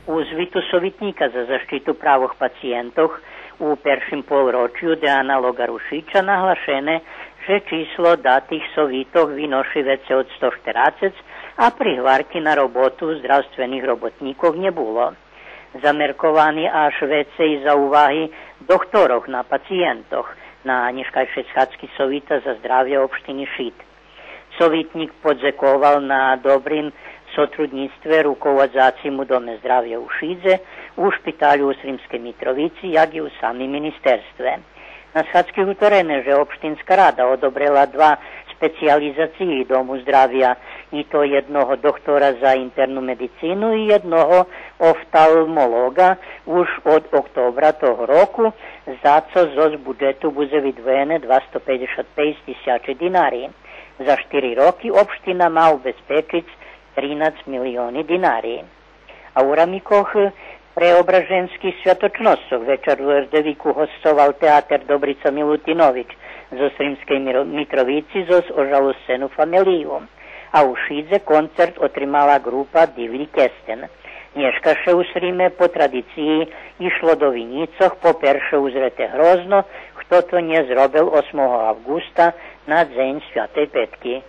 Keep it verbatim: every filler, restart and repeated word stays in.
У звиту Совитнїка за защиту правох пациєнтох у першим полрочу Деана Лоґарушича наглашене же число датих совитох виноши вецей од сто штерацец, а пригварки на роботу здравствених роботнїкох нє було. Замерковани аж вецей зауваги дохторох на пациєнтох на нєшкайшей схадзки Совита за здравє општини Шид. Совитнїк подзековал на добрим сотруднїцтве руководзацим у Доме здравя у Шидзе, у шпиталю у Сримскей Митровици, як и у самим министерстве. На схадзки гуторене же Општинска рада одобрела два специялизациї Дому здравя, и то єдного дохтора за интерну медицину и єдного офталмолоґа, уж од октобра того року, за цо зоз буджету будзе видвоєне двасто пейдзешат пейц тисячи динари. За штири роки општина ма убезпечиц тринац милиони динари. А у рамикох преображенских святочносцох вечар у Ердевику госцовал театер Добрица Милутинович зоз Сримскей Митро-, Митровици зоз ожалосцену фамелию. А у Шидзе концерт отримала ґрупа Дивлї кестен. Нєшка ше у Сриме по традициї ишло до винїцох, по перше узрети Грозно, хто то нє зробел осмого авґуста на Дзень Святей Петки.